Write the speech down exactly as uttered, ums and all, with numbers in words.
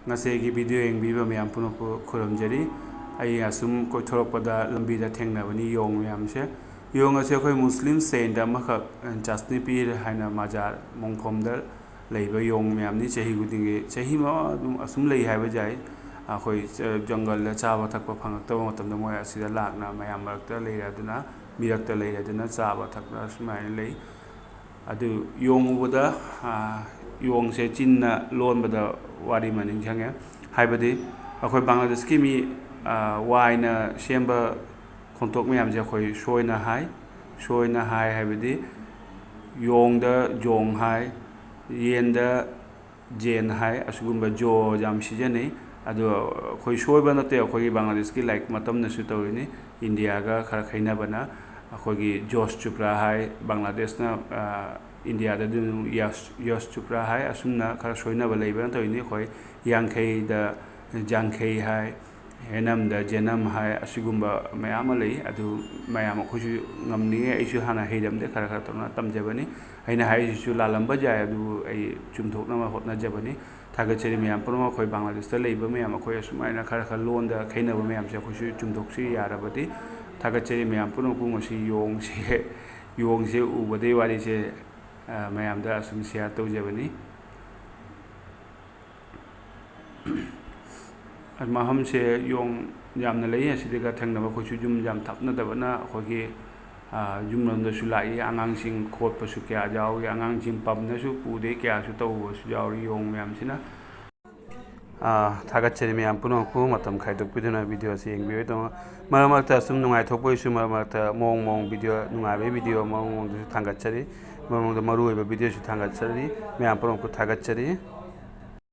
ꯉꯁꯤꯒꯤ video ꯌꯦꯡꯕꯤꯕ ꯃꯌꯥꯝ ꯄꯨꯝꯅꯃꯛꯄꯨ ꯈꯨꯔꯨꯝꯖꯔꯤ꯫ ꯑꯩ ꯑꯁꯨꯝ ꯀꯣꯏꯊꯣꯔꯛꯄꯗ ꯂꯝꯕꯤꯗ ꯊꯦꯡꯅꯕꯅꯤ ꯌꯣꯡ ꯃꯌꯥꯝꯁꯦ꯫ ꯌꯣꯡ ꯑꯁꯦ ꯑꯩꯈꯣꯏ Muslim saint ꯑꯃꯈꯛ, ꯑ, ꯆꯁꯅꯤꯄꯤꯔ ꯍꯥꯏꯅ ꯃꯖꯥꯔ ꯃꯣꯡꯐꯝꯗ ꯂꯩꯕ ꯌꯣꯡ ꯃꯌꯥꯝꯅꯤ꯫ ꯆꯍꯤ ꯈꯨꯗꯤꯡꯒꯤ, ꯆꯍꯤ ꯑꯃ ꯑꯗꯨꯝ ꯑꯁꯨꯝ ꯂꯩ ꯍꯥꯏꯕ ꯌꯥꯏ꯫ ꯑꯩꯈꯣꯏ ꯆ-, ꯖꯪꯒꯜꯗ ꯆꯥꯕ ꯊꯛꯄ ꯐꯪꯉꯛꯇꯕ ꯃꯇꯝꯗ ꯃꯣꯏ ꯑꯁꯤꯗ ꯂꯥꯛꯅ ꯃꯌꯥꯝ ꯃꯔꯛꯇ ꯂꯩꯔꯗꯨꯅ, ꯃꯤꯔꯛꯇ ꯂꯩꯔꯗꯨꯅ ꯆꯥꯕ ꯊꯛꯄ ꯁꯨꯃꯥꯏꯅ ꯂꯩ꯫ ꯑꯗꯨ ꯌꯣꯡ ꯎꯕꯗ, ꯑ, ꯌꯣꯡꯁꯦ ꯆꯤꯟꯅ ꯂꯣꯟꯕꯗ ꯋꯥꯔꯤ ꯑꯃ ꯅꯤꯡꯁꯤꯡꯉꯦ꯫ ꯍꯥꯏꯕꯗꯤ ꯑꯩꯈꯣꯏ ꯕꯪꯒ꯭ꯂꯥꯗꯦꯁꯀꯤ ꯃꯤ, ꯑ, ꯋꯥꯏꯅ ꯁꯦꯝꯕ ꯈꯣꯟꯊꯣꯛ ꯃꯌꯥꯝꯁꯦ ꯑꯩꯈꯣꯏ ꯁꯣꯏꯅ ꯍꯥꯏ꯫ ꯁꯣꯏꯅ ꯍꯥꯏ ꯍꯥꯏꯕꯗꯤ ꯌꯣꯡꯗ ꯖꯣꯡ ꯍꯥꯏ, ꯌꯦꯟꯗ ꯖꯦꯟ ꯍꯥꯏ, ꯑꯁꯤꯒꯨꯝꯕ ꯖꯣ ꯌꯥꯝ ꯁꯤꯖꯤꯟꯅꯩ꯫ ꯑꯗꯣ ꯑꯩꯈꯣꯏ ꯁꯣꯏꯕ ꯅꯠꯇꯦ, ꯑꯩꯈꯣꯏꯒꯤ ꯕꯪꯒ꯭ꯂꯥꯗꯦꯁꯀꯤ ꯂꯥꯏꯔꯤꯛ ꯃꯇꯝꯅꯁꯨ ꯇꯧꯔꯤꯅꯤ꯫ ꯏꯟꯗꯤꯌꯥꯒ ꯈꯔ ꯈꯩꯅꯕꯅ ꯑꯩꯈꯣꯏꯒꯤ ꯖꯣꯁ ꯆꯨꯄ꯭ꯔꯥ ꯍꯥꯏ, ꯕꯪꯒ꯭ꯂꯥꯗꯦꯁꯅ, ꯑ, ꯏꯟꯗꯤꯌꯥꯗ ꯑꯗꯨꯝ ꯌꯁ, ꯌꯁ ꯆꯨꯄ꯭ꯔꯥ ꯍꯥꯏ, ꯑꯁꯨꯝꯅ ꯈꯔ ꯁꯣꯏꯅꯕ ꯂꯩꯕꯅ ꯇꯧꯔꯤꯅꯤ꯫ ꯑꯩꯈꯣꯏ ꯌꯥꯡꯈꯩꯗ ꯖꯥꯡꯈꯩ ꯍꯥꯏ, ꯍꯦꯅꯝꯗ ꯖꯦꯅꯝ ꯍꯥꯏ, ꯑꯁꯤꯒꯨꯝꯕ ꯃꯌꯥꯝ ꯑꯃ ꯂꯩ꯫ ꯑꯗꯨ ꯃꯌꯥꯝ ꯑꯩꯈꯣꯏꯁꯨ ꯉꯝꯅꯤꯡꯉꯦ, ꯑꯩꯁꯨ ꯍꯥꯟꯅ ꯍꯩꯔꯝꯗꯦ, ꯈꯔ ꯈꯔ ꯇꯧꯅ ꯇꯝꯖꯕꯅꯤ꯫ ꯑꯩꯅ ꯍꯥꯏꯔꯤꯁꯤꯁꯨ ꯂꯥꯜꯂꯝꯕ ꯌꯥꯏ, ꯑꯗꯨꯕꯨ ꯑꯩ ꯆꯨꯝꯊꯣꯛꯅꯕ ꯍꯣꯠꯅꯖꯕꯅꯤ꯫ ꯊꯥꯒꯠꯆꯔꯤ ꯃꯌꯥꯝ ꯄꯨꯝꯅꯃꯛ꯫ ꯑꯩꯈꯣꯏ ꯕꯪꯒ꯭ꯂꯥꯗꯦꯁꯇ ꯂꯩꯕ ꯃꯌꯥꯝ, ꯑꯩꯈꯣꯏ ꯑꯁꯨꯃꯥꯏꯅ ꯈꯔ ꯈꯔ ꯂꯣꯟꯗ ꯈꯦꯠꯅꯕ ꯃꯌꯥꯝꯁꯦ ꯑꯩꯈꯣꯏꯁꯨ ꯆꯨꯝꯊꯣꯛꯁꯤ ꯌꯥꯔꯕꯗꯤ꯫ ꯊꯥꯒꯠꯆꯔꯤ ꯃꯌꯥꯝ ꯄꯨꯝꯅꯃꯛꯄꯨ꯫ ꯉꯁꯤ ꯌꯣꯡꯁꯦ, ꯌꯣꯡꯁꯦ ꯎꯕꯗꯩ ꯋꯥꯔꯤꯁꯦ, ꯑ, ꯃꯌꯥꯝꯗ ꯑꯁꯨꯝ share ꯇꯧꯖꯕꯅꯤ꯫ ꯃꯐꯝꯁꯦ ꯌꯣꯡ ꯌꯥꯝꯅ ꯂꯩ꯫ ꯑꯁꯤꯗꯒ ꯊꯦꯡꯅꯕ ꯑꯩꯈꯣꯏꯁꯨ ꯌꯨꯝ ꯌꯥꯝ ꯊꯥꯞꯅꯗꯕꯅ ꯑꯩꯈꯣꯏꯒꯤ, ꯑ, ꯌꯨꯝꯂꯣꯝꯗꯁꯨ ꯂꯥꯛꯏ꯫ ꯑꯉꯥꯡꯁꯤꯡ ꯈꯣꯠꯄꯁꯨ ꯀꯌꯥ ꯌꯥꯎꯏ꯫ ꯑꯉꯥꯡꯁꯤꯡ ꯄꯝꯅꯁꯨ ꯄꯨꯗꯦ, ꯀꯌꯥꯁꯨ ꯇꯧꯕꯁꯨ ꯌꯥꯎꯔꯤ ꯌꯣꯡ ꯃꯌꯥꯝꯁꯤꯅ꯫ ꯑ, ꯊꯥꯒꯠꯆꯔꯤ ꯃꯌꯥꯝ ꯄꯨꯝꯅꯃꯛꯄꯨ ꯃꯇꯝ ꯈꯥꯏꯗꯣꯛꯄꯤꯗꯨꯅ video ꯑꯁꯤ ꯌꯦꯡꯕꯤꯕꯒꯤꯗꯃꯛ꯫ ꯃꯔꯛ ꯃꯔꯛꯇ ꯑꯁꯨꯝ ꯅꯨꯡꯉꯥꯏꯊꯣꯛꯄꯒꯤꯁꯨ ꯃꯔꯛ ꯃꯔꯛꯇ ꯃꯑꯣꯡ ꯃꯑꯣꯡ video, ꯅꯨꯡꯉꯥꯏꯕꯒꯤ video ꯃꯑꯣꯡ ꯃꯑꯣꯡꯗꯁꯨ ꯊꯥꯡꯒꯠꯆꯔꯤ꯫ ꯃꯔꯛ ꯃꯔꯛꯇ ꯃꯔꯨ ꯑꯣꯏꯕ videoꯁꯨ ꯊꯥꯡꯒꯠꯆꯔꯤ꯫ ꯃꯌꯥꯝ ꯄꯨꯝꯅꯃꯛꯄꯨ ꯊꯥꯒꯠꯆꯔꯤ꯫